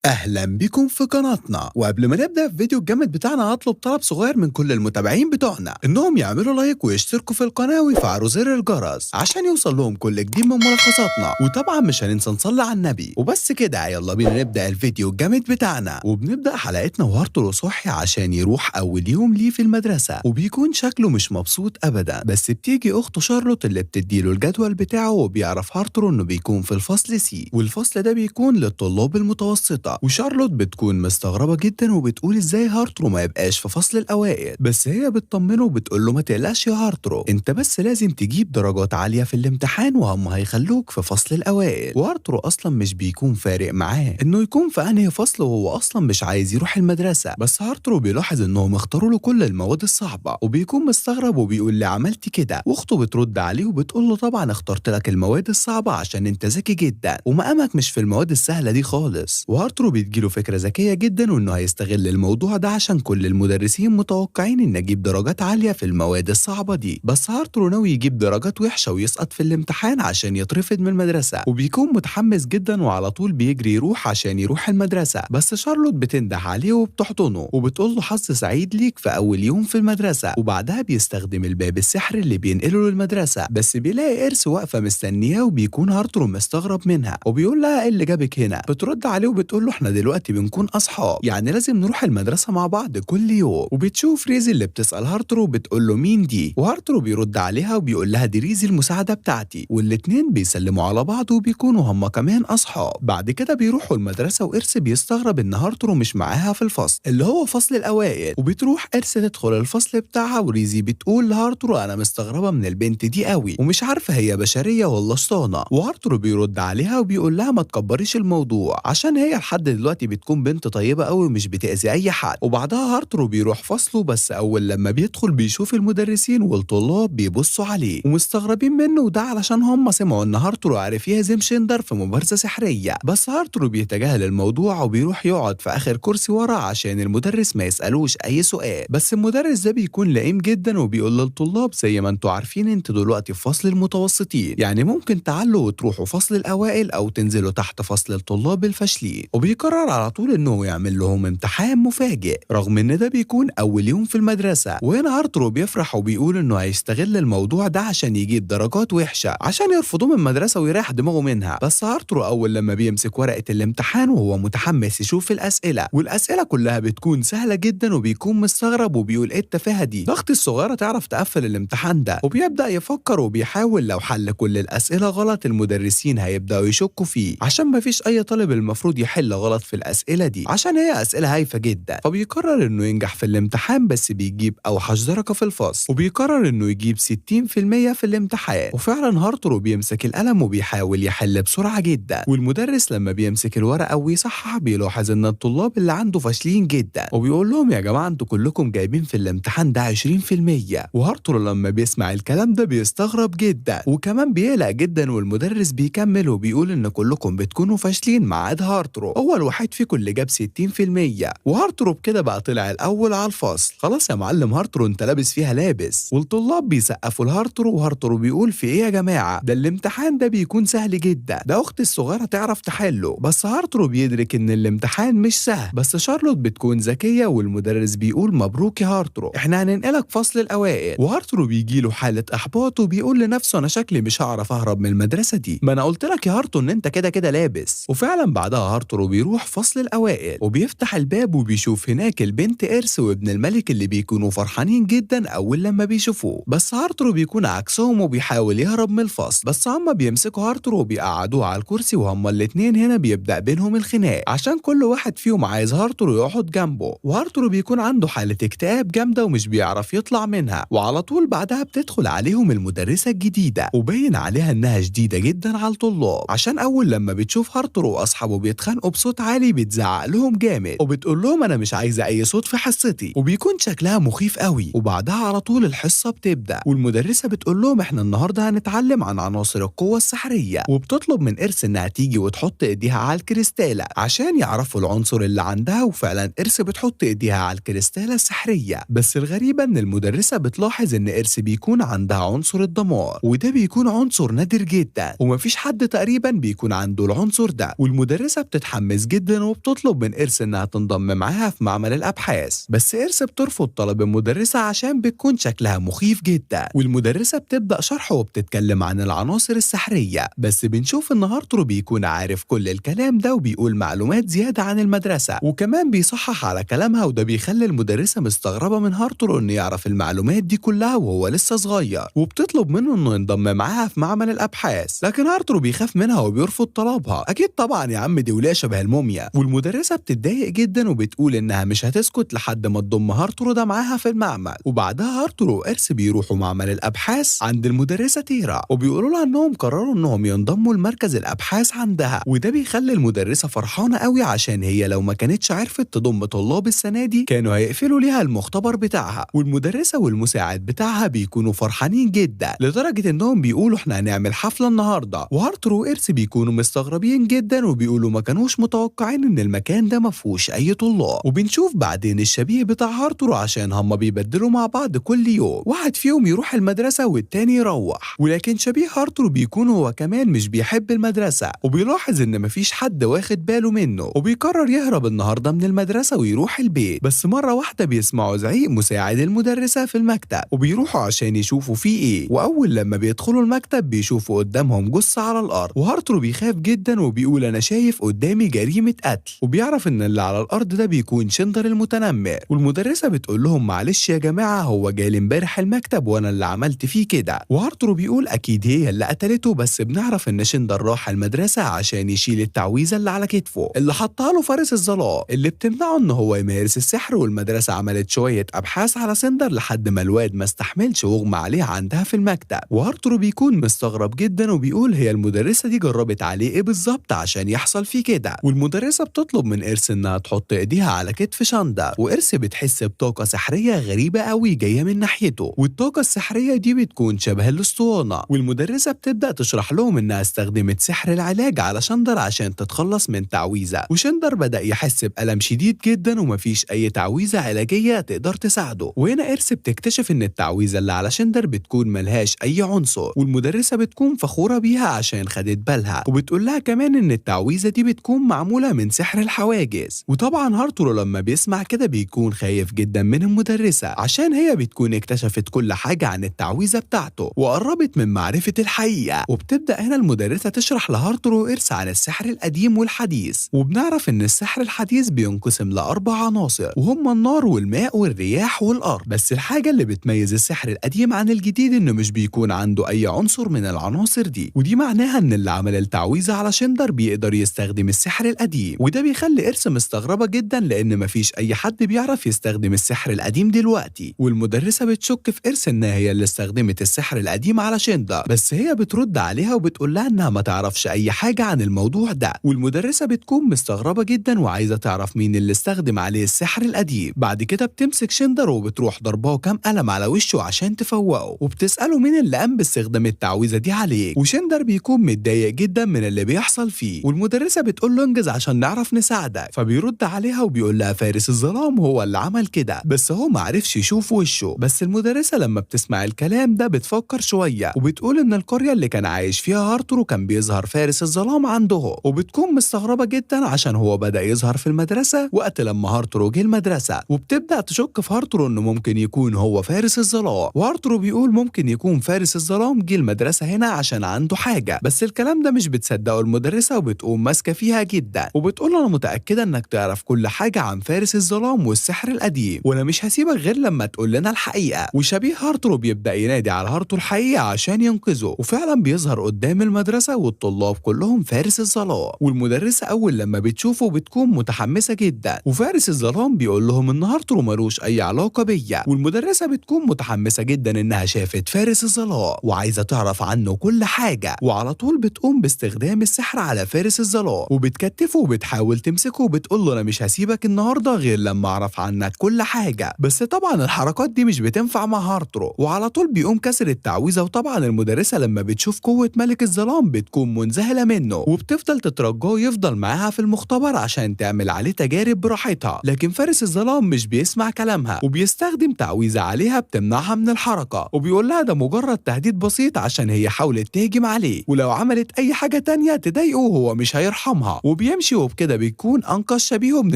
اهلا بكم في قناتنا. وقبل ما نبدا في فيديو الجامد بتاعنا هطلب طلب صغير من كل المتابعين بتوعنا انهم يعملوا like ويشتركوا في القناة ويفعلوا زر الجرس عشان يوصل لهم كل جديد من ملخصاتنا. وطبعا مش هننسى نصلي على النبي. وبس كده يلا بينا نبدا الفيديو الجامد بتاعنا. وبنبدا حلقتنا وهارترو صحي عشان يروح اول يوم ليه في المدرسة، وبيكون شكله مش مبسوط ابدا. بس بتيجي اخته شارلوت اللي بتديله الجدول بتاعه، وبيعرف هارترو انه بيكون في الفصل C، والفصل ده بيكون للطلاب المتوسطة. وشارلوت بتكون مستغربة جدا وبتقول ازاي هارترو ما يبقاش في فصل الاوائل، بس هي بتطمنه وبتقول له ما تقلقش يا هارترو، انت بس لازم تجيب درجات عالية في الامتحان وهم هيخلوك في فصل الاوائل. وهارترو اصلا مش بيكون فارق معاه انه يكون في انهي فصل، وهو اصلا مش عايز يروح المدرسة. بس هارترو بيلاحظ انهم اختاروا له كل المواد الصعبة، وبيكون مستغرب وبيقول لي عملت كده، واخته بترد عليه وبتقول له طبعا اخترت لك المواد الصعبة عشان انت ذكي جدا ومقامك مش في المواد السهلة دي خالص. وهارترو بتجيله فكرة ذكية جدا وانه هيستغل الموضوع ده عشان كل المدرسين متوقعين ان اجيب درجات عالية في المواد الصعبة دي، بس هارترو ناوي يجيب درجات وحشة ويسقط في الامتحان عشان يترفض من المدرسة. وبيكون متحمس جدا وعلى طول بيجري يروح عشان يروح المدرسة. بس شارلوت بتنده عليه وبتحضنه وبتقول له حظ سعيد ليك في اول يوم في المدرسة. وبعدها بيستخدم الباب السحري اللي بينقله للمدرسة، بس بيلاقي إرس واقفة مستنياه، وبيكون هارترو مستغرب منها وبيقول لها ايه اللي جابك هنا؟ بترد عليه وبتقول له احنا دلوقتي بنكون اصحاب، يعني لازم نروح المدرسة مع بعض كل يوم. وبتشوف ريزي اللي بتسال هارترو وبتقول له مين دي؟ وهارترو بيرد عليها وبيقول لها دي ريزي المساعدة بتاعتي، والاتنين بيسلموا على بعض وبيكونوا هما كمان اصحاب. بعد كده بيروحوا المدرسة، وإرس بيستغرب ان هارترو مش معاها في الفصل اللي هو فصل الاوائل. وبتروح إرس تدخل الفصل بتاعها، وريزي بتقول لهارترو انا مستغربه من البنت دي قوي ومش عارفه هي بشرية ولا شطانه. وهارترو بيرد عليها وبيقول لها ما تكبريش الموضوع عشان هي لحد دلوقتي بتكون بنت طيبة قوي ومش بتأذي اي حد. وبعدها هارترو بيروح فصله، بس اول لما بيدخل بيشوف المدرسين والطلاب بيبصوا عليه ومستغربين منه، وده علشان هم سمعوا ان هارترو عرف يهزم شندر في مبارزه سحريه. بس هارترو بيتجاهل الموضوع وبيروح يقعد في اخر كرسي ورا عشان المدرس ما يسألوش اي سؤال. بس المدرس ده بيكون لئيم جدا وبيقول للطلاب زي ما انتوا عارفين انتوا دلوقتي في فصل المتوسطين، يعني ممكن تعلوا وتروحوا فصل الاوائل او تنزلوا تحت فصل الطلاب الفاشلين. وبيقرر على طول انه يعمل لهم امتحان مفاجئ رغم ان ده بيكون اول يوم في المدرسة. وهنا هارترو بيفرح وبيقول انه هيستغل الموضوع ده عشان يجيب درجات وحشة عشان يرفضوه من المدرسة ويريح دماغه منها. بس هارترو اول لما بيمسك ورقة الامتحان وهو متحمس يشوف الاسئلة، والاسئلة كلها بتكون سهلة جدا، وبيكون مستغرب وبيقول ايه التفاهة دي، ده اختي الصغيرة تعرف تقفل الامتحان ده. وبيبدا يفكر وبيحاول لو حل كل الاسئلة غلط المدرسين هيبداوا يشكوا فيه عشان مفيش اي طالب المفروض يحل غلط في الاسئلة دي عشان هي اسئلة هايفة جدا. فبيقرر انه ينجح في الامتحان بس بيجيب اوحش درجه في الفصل، وبيقرر انه يجيب 60% في الامتحان. وفعلا هارترو بيمسك القلم وبيحاول يحل بسرعة جدا، والمدرس لما بيمسك الورقة ويصحح بيلاحظ ان الطلاب اللي عنده فاشلين جدا، وبيقول لهم يا جماعة انتوا كلكم جايبين في الامتحان ده 20%. وهارترو لما بيسمع الكلام ده بيستغرب جدا وكمان بيقلق جدا، والمدرس بيكمل وبيقول ان كلكم بتكونوا فاشلين ما عدا هارترو، هو الوحيد فيكم اللي جاب 60%. وهارترو بكده بقى طلع الاول على الفصل. خلاص يا معلم هارترو انت لابس فيها لابس. والطلاب بيسقفوا لهارترو، وهارترو بيقول في ايه يا جماعة، ده الامتحان ده بيكون سهل جدا، ده اختي الصغيرة تعرف تحله. بس هارترو بيدرك ان الامتحان مش سهل، بس شارلوت بتكون ذكية والمدرس بيقول مبروك يا هارترو احنا هننقلك فصل الاوائل. وهارترو بيجي له حاله احباط وبيقول لنفسه انا شكلي مش هعرف اهرب من المدرسة دي، ما انا قلت لك يا هارترو ان انت كده كده لابس. وفعلا بعدها هارترو بيروح فصل الاوائل وبيفتح الباب وبيشوف هناك البنت إرس وابن الملك اللي بيكونوا فرحانين جدا اول لما بيشوفوه. بس هارترو بيكون عكسهم وبيحاول يهرب من الفصل، بس هما بيمسكوا هارترو وبيقعدوه على الكرسي، وهما الاتنين هنا بيبدأ بينهم الخناق عشان كل واحد فيهم عايز هارترو يقعد جنبه. وهارترو بيكون عنده حالة اكتئاب جامدة ومش بيعرف يطلع منها. وعلى طول بعدها بتدخل عليهم المدرسة الجديدة، وبين عليها انها شديدة جدا على الطلاب عشان اول لما بتشوف هارترو واصحابه بيتخانقوا بصوت عالي بتزعق لهم جامد وبتقول لهم انا مش عايزة اي صوت في حصتي، وبيكون شكلها مخيف قوي. وبعدها على طول الحصة بتبدأ، والمدرسة بتقول لهم احنا النهارده هنتعلم عن عناصر القوة السحرية، وبتطلب من إرس انها تيجي وتحط ايديها على الكريستالة عشان يعرفوا العنصر اللي عندها. وفعلا إرس بتحط ايديها على الكريستالة السحرية، بس الغريبة ان المدرسة بتلاحظ ان إرس بيكون عندها عنصر الدمار، وده بيكون عنصر نادر جدا ومفيش حد تقريبا بيكون عنده العنصر ده. والمدرسة بتتحمس بتتحمس جدا وبتطلب من إرس إنها تنضم معاها في معمل الأبحاث، بس إرس بترفض طلب المدرسة عشان بتكون شكلها مخيف جدا. والمدرسة بتبدأ شرحه وبتتكلم عن العناصر السحرية، بس بنشوف إن هارترو بيكون عارف كل الكلام ده وبيقول معلومات زيادة عن المدرسة، وكمان بيصحح على كلامها، وده بيخلي المدرسة مستغربة من هارترو إنه يعرف المعلومات دي كلها وهو لسه صغير، وبتطلب منه إنه ينضم معاها في معمل الأبحاث، لكن هارترو بيخاف منها وبيرفض طلبها. أكيد طبعا يا عم دي ولاية شبه الموميا. والمدرسة بتتضايق جدا وبتقول إنها مش هتسكت لحد ما تضم هارترو ده معاها في المعمل. وبعدها هارترو وإرس بيروحوا معمل الأبحاث عند المدرسة تيرا، وبيقولوا لها إنهم قرروا إنهم ينضموا لمركز الأبحاث عندها، وده بيخلي المدرسة فرحانة قوي عشان هي لو ما كانتش عرفت تضم طلاب السنة دي كانوا هيقفلوا ليها المختبر بتاعها. والمدرسة والمساعد بتاعها بيكونوا فرحانين جدا لدرجة إنهم بيقولوا إحنا هنعمل حفلة النهاردة. وهارترو وإرس بيكونوا مستغربين جدا وبيقولوا ما كانوش متوقعين إن المكان ده ما فيهوش أي طلاب. وبنشوف بعدين الشبيه بتاع هارترو عشان هما بيبدلوا مع بعض كل يوم، واحد فيهم يروح المدرسة والتاني يروح، ولكن شبيه هارترو بيكون هو كمان مش بيحب المدرسة، وبيلاحظ إن مفيش حد واخد باله منه، وبيقرر يهرب النهاردة من المدرسة ويروح البيت. بس مرة واحدة بيسمعوا زعيق مساعد المدرسة في المكتب وبيروحوا عشان يشوفوا فيه إيه، وأول لما بيدخلوا المكتب بيشوفوا قدامهم جثة على الأرض، وهارترو بيخاف جدا وبيقول أنا شايف قدامي جريمة قتل، وبيعرف إن اللي على الأرض ده بيكون شندر المتنمر. والمدرسة بتقول لهم معلش يا جماعة هو جالي امبارح المكتب وأنا اللي عملت فيه كده، وهارترو بيقول أكيد هي اللي قتلته، بس بنعرف إن شندر راح المدرسة عشان يشيل التعويذة اللي على كتفه اللي حطها له فارس الظلام اللي بتمنعه إن هو يمارس السحر. والمدرسة عملت شوية أبحاث على سندر لحد ما الواد ما استحملش واغمى عليه عندها في المكتب. وهارترو بيكون مستغرب جدا وبيقول هي المدرسة دي جربت عليه إيه بالظبط عشان يحصل فيه كده. والمدرسة بتطلب من إرس إنها تحط إيديها على كتف شندر، وإرس بتحس بطاقة سحرية غريبة قوي جاية من ناحيته، والطاقة السحرية دي بتكون شبه الأسطوانة. والمدرسة بتبدأ تشرح لهم إنها استخدمت سحر العلاج على شندر عشان تتخلص من تعويذة، وشندر بدأ يحس بألم شديد جدا ومفيش أي تعويذة علاجية تقدر تساعده. وهنا إرس بتكتشف إن التعويذة اللي على شندر بتكون ملهاش أي عنصر، والمدرسة بتكون فخورة بيها عشان خدت بالها، وبتقول لها كمان إن التعويذة دي بتكون معمولة من سحر الحواجز. وطبعا هارترو لما بيسمع كده بيكون خايف جدا من المدرسة عشان هي بتكون اكتشفت كل حاجة عن التعويذة بتاعته وقربت من معرفة الحقيقة. وبتبدأ هنا المدرسة تشرح لهارترو وإرس عن السحر القديم والحديث، وبنعرف إن السحر الحديث بينقسم لأربع عناصر وهم النار والماء والرياح والأرض، بس الحاجة اللي بتميز السحر القديم عن الجديد إنه مش بيكون عنده أي عنصر من العناصر دي، ودي معناها إن اللي عمل التعويذة على شندر بيقدر يستخدم السحر القديم. وده بيخلي إرس مستغربة جدا لأن مفيش أي حد بيعرف يستخدم السحر القديم دلوقتي. والمدرسة بتشك في إرس إنها هي اللي استخدمت السحر القديم على شندر، بس هي بترد عليها وبتقول لها إنها ما تعرفش أي حاجة عن الموضوع ده. والمدرسة بتكون مستغربة جدا وعايزة تعرف مين اللي استخدم عليه السحر القديم. بعد كده بتمسك شندر وبتروح ضرباه كام قلم على وشه عشان تفوقه، وبتسأله مين اللي قام باستخدام التعويذة دي عليك، وشندر بيكون متضايق جدا من اللي بيحصل فيه. والمدرسة بتقول له انجز عشان نعرف نساعدك، فبيرد عليها وبيقول لها فارس الظلام هو اللي عمل كده، بس هو ما عرفش يشوف وشه. بس المدرسة لما بتسمع الكلام ده بتفكر شوية وبتقول إن القرية اللي كان عايش فيها هارترو كان بيظهر فارس الظلام عنده، وبتكون مستغربة جدا عشان هو بدأ يظهر في المدرسة وقت لما هارترو جه المدرسة، وبتبدأ تشك في هارترو إنه ممكن يكون هو فارس الظلام. وهارترو بيقول ممكن يكون فارس الظلام جه المدرسة هنا عشان عنده حاجة، بس الكلام ده مش بتصدقه المدرسة وبتقوم ماسكة فيها جدا وبتقول أنا متأكدة إنك تعرف كل حاجة عن فارس الظلام والسحر القديم، وأنا مش هسيبك غير لما تقول لنا الحقيقة. وشبيه هارترو بيبدأ ينادي على هارترو الحقيقة عشان ينقذه، وفعلا بيظهر قدام المدرسة والطلاب كلهم فارس الظلام. والمدرسة أول لما بتشوفه بتكون متحمسة جدا، وفارس الظلام بيقول لهم إن هارترو ملوش أي علاقة بيا. والمدرسة بتكون متحمسة جدا إنها شافت فارس الظلام وعايزة تعرف عنه كل حاجة، وعلى طول بتقوم باستخدام السحر على فارس الظلام وبتكتفه وبتحاول تمسكه وبتقول له أنا مش هسيبك النهارده غير لما أعرف عنك كل حاجة. بس طبعا الحركات دي مش بتنفع مع هارترو، وعلى طول بيقوم كسر التعويذة. وطبعا المدرسة لما بتشوف قوة ملك الظلام بتكون منذهلة منه وبتفضل تترجاه يفضل معاها في المختبر عشان تعمل عليه تجارب براحتها، لكن فارس الظلام مش بيسمع كلامها وبيستخدم تعويذة عليها بتمنعها من الحركة، وبيقول لها ده مجرد تهديد بسيط عشان هي حاولت تهجم عليه، ولو عملت أي حاجة تانية تضايقه هو مش هيرحمها. وبيبدأ وبيمشي، وبكده بيكون انقذ شبيهه من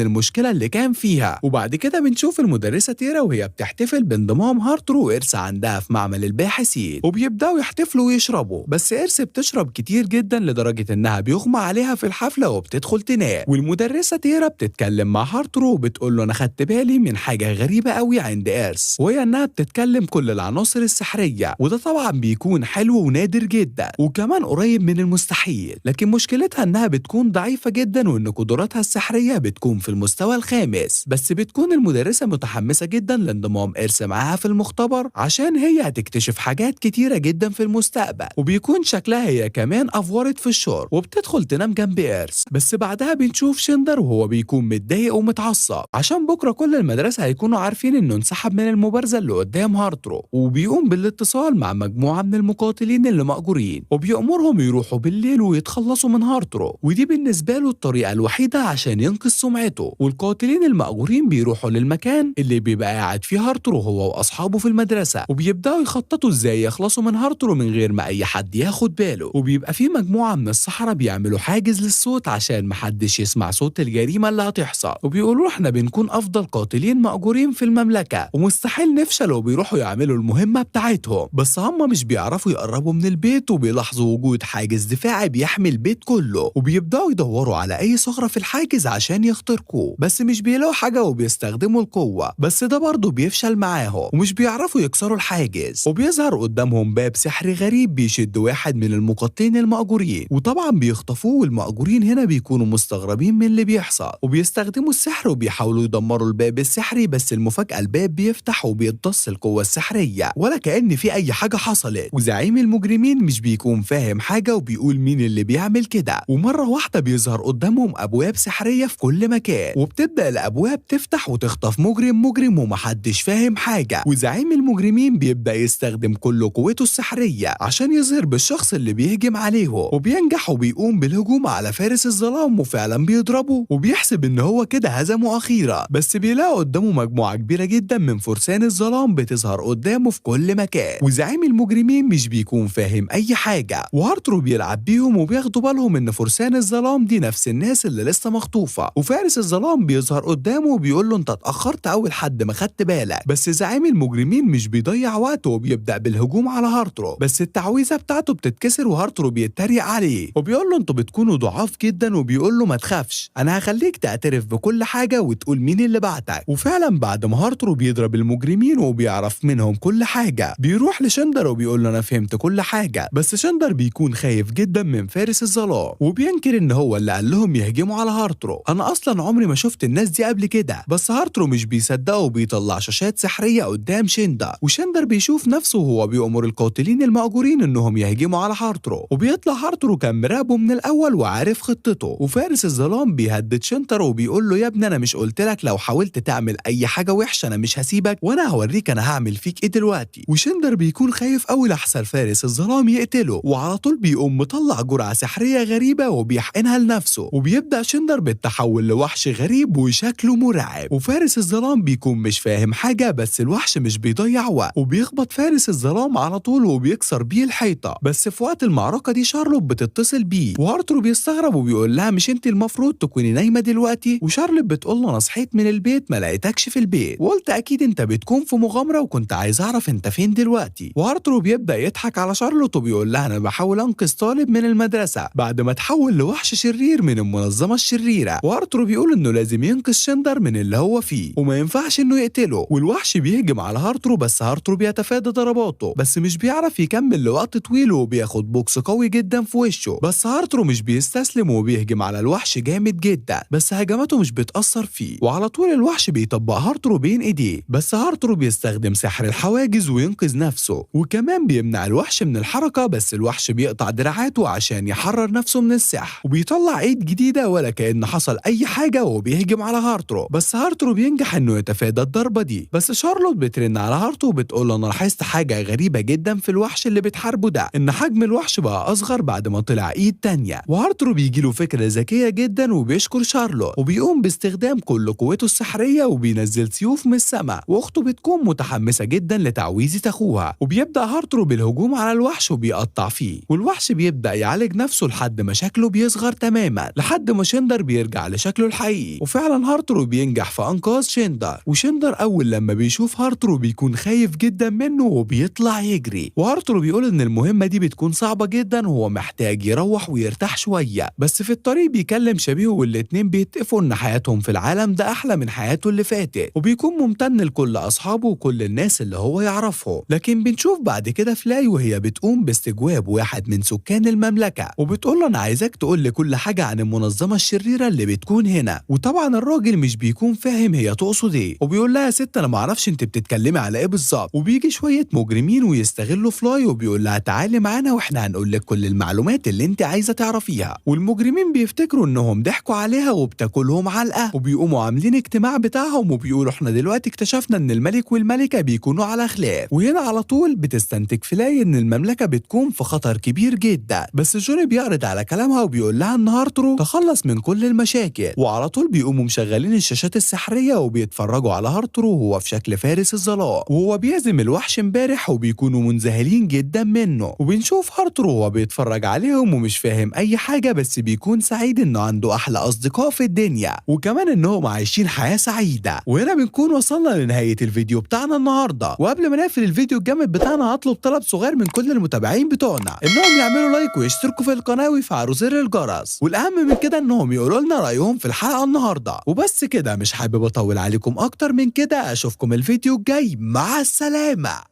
المشكلة اللي كان فيها. وبعد كده بنشوف المدرسة تيرا وهي بتحتفل بانضمام هارترو وإرس عندها في معمل الباحثين، وبيبداوا يحتفلوا ويشربوا، بس إرس بتشرب كتير جدا لدرجة انها بيغمى عليها في الحفلة وبتدخل تنام. والمدرسة تيرا بتتكلم مع هارترو وبتقول له انا خدت بالي من حاجة غريبة قوي عند إرس، وهي انها بتتكلم كل العناصر السحريه، وده طبعا بيكون حلو ونادر جدا وكمان قريب من المستحيل، لكن مشكلتها انها بتكون ضعيفة جدا وان قدراتها السحريه بتكون في المستوى الخامس. بس بتكون المدرسة متحمسة جدا لانضمام إرس معاها في المختبر عشان هي هتكتشف حاجات كتيرة جدا في المستقبل، وبيكون شكلها هي كمان افورت في الشرب وبتدخل تنام جنب إرس. بس بعدها بنشوف شندر وهو بيكون متضايق ومتعصب عشان بكره كل المدرسة هيكونوا عارفين انه انسحب من المبارزة اللي قدام هارترو، وبيقوم بالاتصال مع مجموعة من المقاتلين اللي مأجورين وبيأمرهم يروحوا بالليل ويتخلصوا من هارترو، ودي بالنسبة له الطريقة الوحيدة عشان ينقذ سمعته. والقاتلين المأجورين بيروحوا للمكان اللي بيبقى قاعد فيه هارترو هو واصحابه في المدرسة، وبيبداوا يخططوا ازاي يخلصوا من هارترو من غير ما اي حد ياخد باله. وبيبقى في مجموعة من السحرة بيعملوا حاجز للصوت عشان محدش يسمع صوت الجريمة اللي هتحصل، وبيقولوا احنا بنكون افضل قاتلين مأجورين في المملكة ومستحيل نفشل، وبيروحوا يعملوا المهمة بتاعتهم. بس هم مش بيعرفوا يقربوا من البيت، وبيلاحظوا وجود حاجز دفاعي بيحمي البيت كله، وبيبداوا يدوروا على اي ثغره في الحاجز عشان يخترقوه، بس مش بيلاقوا حاجة وبيستخدموا القوة، بس ده برضه بيفشل معاهم ومش بيعرفوا يكسروا الحاجز. وبيظهر قدامهم باب سحري غريب بيشد واحد من المقاتلين المأجورين، وطبعا بيخطفوه، والمأجورين هنا بيكونوا مستغربين من اللي بيحصل وبيستخدموا السحر وبيحاولوا يدمروا الباب السحري، بس المفاجأة الباب بيفتح وبيمتص القوة السحرية ولا كأن في أي حاجة حصلت. وزعيم المجرمين مش بيكون فاهم حاجة وبيقول مين اللي بيعمل كده، ومرة واحدة بيظهر قدامهم أبواب سحرية في كل مكان، وبتبدأ الأبواب تفتح وتخطف مجرم مجرم ومحدش فاهم حاجة. وزعيم المجرمين بيبدأ يستخدم كل قوته السحرية عشان يظهر بالشخص اللي بيهجم عليه، وبينجح وبيقوم بالهجوم على فارس الظلام وفعلا بيضربه وبيحسب ان هو كده هزمه أخيرا، بس بيلاقوا قدامه مجموعة كبيرة جدا من فرسان الظلام بتظهر قدامه في كل مكان، وزعيم المجرمين مش بيكون فاهم أي حاجة، وهارترو بيلعب بيهم وبياخدوا بالهم ان فرسان الظلام دي نفس الناس اللي لسه مخطوفة. وفارس الظلام بيظهر قدامه وبيقول له انت اتأخرت أول حد ما خدت بالك، بس زعيم المجرمين مش بيضيع وقته وبيبدأ بالهجوم على هارترو، بس التعويذة بتاعته بتتكسر وهارترو بيتريق عليه وبيقول له انتوا بتكونوا ضعاف جدا، وبيقول له ما تخافش انا هخليك تعترف بكل حاجة وتقول مين اللي بعتك. وفعلا بعد ما هارترو بيضرب المجرمين وبيعرف منهم كل حاجة بيروح لشندر وبيقول له انا فهمت كل حاجة، بس شندر بيكون خايف جدا من فارس الظلام وبينكر ان هو اللي قال لهم يهجموا على هارترو، انا اصلا عمري ما شفت الناس دي قبل كده. بس هارترو مش بيصدقه وبيطلع شاشات سحرية قدام شندر، وشندر بيشوف نفسه وهو بيأمر القاتلين المأجورين انهم يهجموا على هارترو، وبيطلع هارترو كان مراقبة من الاول وعارف خطته. وفارس الظلام بيهدد شندر وبيقول له يا ابني انا مش قلت لك لو حاولت تعمل اي حاجة وحشة انا مش هسيبك، وانا هوريك انا هعمل فيك ايه دلوقتي. وشندر بيكون خايف قوي لحسن فارس الظلام يقتله، وعلى طول بيقوم مطلع جرعة سحريه غريبة وبيحقنها لنفسه، وبيبدا شندر بالتحول لوحش غريب وشكله مرعب. وفارس الظلام بيكون مش فاهم حاجة، بس الوحش مش بيضيع وقت وبيخبط فارس الظلام على طول وبيكسر بيه الحيطة. بس في وقت المعركة دي شارلوت بتتصل بيه، وهارترو بيستغرب وبيقول لها مش انت المفروض تكوني نايمة دلوقتي؟ وشارلوت بتقول له انا صحيت من البيت ما لقيتكش في البيت، وقلت اكيد انت بتكون في مغامرة وكنت عايز اعرف انت فين دلوقتي. وهارترو بيبدا يضحك على شارلوت وبيقول لها انا بحاول انقذ طالب من المدرسة بعد ما تحول لوحش شرير من المنظمة الشريرة. وهارترو بيقول انه لازم ينقذ شندر من اللي هو فيه وما ينفعش انه يقتله. والوحش بيهجم على هارترو، بس هارترو بيتفادى ضرباته، بس مش بيعرف يكمل لوقت طويل وبياخد بوكس قوي جدا في وشه. بس هارترو مش بيستسلم وبيهجم على الوحش جامد جدا، بس هجماته مش بتأثر فيه، وعلى طول الوحش بيطبق هارترو بين ايديه. بس هارترو بيستخدم سحر الحواجز وينقذ نفسه، وكمان بيمنع الوحش من الحركة، بس الوحش بيقطع دراعاته عشان يحرر نفسه من السحر، وبيطلع ايد جديدة ولا كأن حصل اي حاجة وبيهجم على هارترو. بس هارترو بينجح انه يتفادى الضربة دي. بس شارلوت بترن على هارترو وبتقول له انا لاحظت حاجة غريبة جدا في الوحش اللي بتحاربه ده، ان حجم الوحش بقى اصغر بعد ما طلع ايد تانية. وهارترو بيجي له فكرة ذكية جدا وبيشكر شارلوت، وبيقوم باستخدام كل قوته السحرية وبينزل سيوف من السماء، واخته بتكون متحمسة جدا لتعويذة اخوها. وبيبدأ هارترو بالهجوم على الوحش وبيقطع فيه، والوحش بيبدأ يعالج نفسه لحد ما شكله بيصغر تماما. تماما، لحد ما شندر بيرجع لشكله الحقيقي. وفعلا هارترو بينجح في انقاذ شندر، وشندر اول لما بيشوف هارترو بيكون خايف جدا منه وبيطلع يجري. وهارترو بيقول ان المهمة دي بتكون صعبة جدا وهو محتاج يروح ويرتاح شوية، بس في الطريق بيكلم شبيهه والاتنين بيتفقوا ان حياتهم في العالم ده احلى من حياته اللي فاتت، وبيكون ممتن لكل اصحابه وكل الناس اللي هو يعرفه. لكن بنشوف بعد كده فلاي وهي بتقوم باستجواب واحد من سكان المملكة وبتقول له انا عايزاك تقول لي كل حاجة عن المنظمة الشريرة اللي بتكون هنا. وطبعا الراجل مش بيكون فاهم هي تقصد ايه، وبيقول لها يا ست انا معرفش انت بتتكلمي على ايه بالظبط. وبيجي شوية مجرمين ويستغلوا فلاي وبيقول لها تعالي معانا واحنا هنقول لك كل المعلومات اللي انت عايزة تعرفيها. والمجرمين بيفتكروا انهم ضحكوا عليها وبتاكلهم علقة، وبيقوموا عاملين اجتماع بتاعهم وبيقولوا احنا دلوقتي اكتشفنا ان الملك والملكة بيكونوا على خلاف. وهنا على طول بتستنتج فلاي ان المملكة بتكون في خطر كبير جدا، بس جوني بيعرض على كلامها وبيقول لها ان هارترو تخلص من كل المشاكل. وعلى طول بيقوموا مشغلين الشاشات السحرية وبيتفرجوا على هارترو وهو في شكل فارس الظلام وهو بيهزم الوحش امبارح، وبيكونوا منذهلين جدا منه. وبنشوف هارترو وهو بيتفرج عليهم ومش فاهم اي حاجة، بس بيكون سعيد انه عنده احلى اصدقاء في الدنيا وكمان انهم عايشين حياة سعيدة. وهنا بنكون وصلنا لنهاية الفيديو بتاعنا النهاردة. وقبل ما نقفل الفيديو الجامد بتاعنا هطلب طلب صغير من كل المتابعين بتوعنا انهم يعملوا like ويشتركوا في القناة ويفعلوا زر الجرس، والاهم من كده انهم يقولوا لنا رأيهم في الحلقة النهاردة. وبس كده، مش حابب اطول عليكم اكتر من كده، اشوفكم الفيديو الجاي، مع السلامة.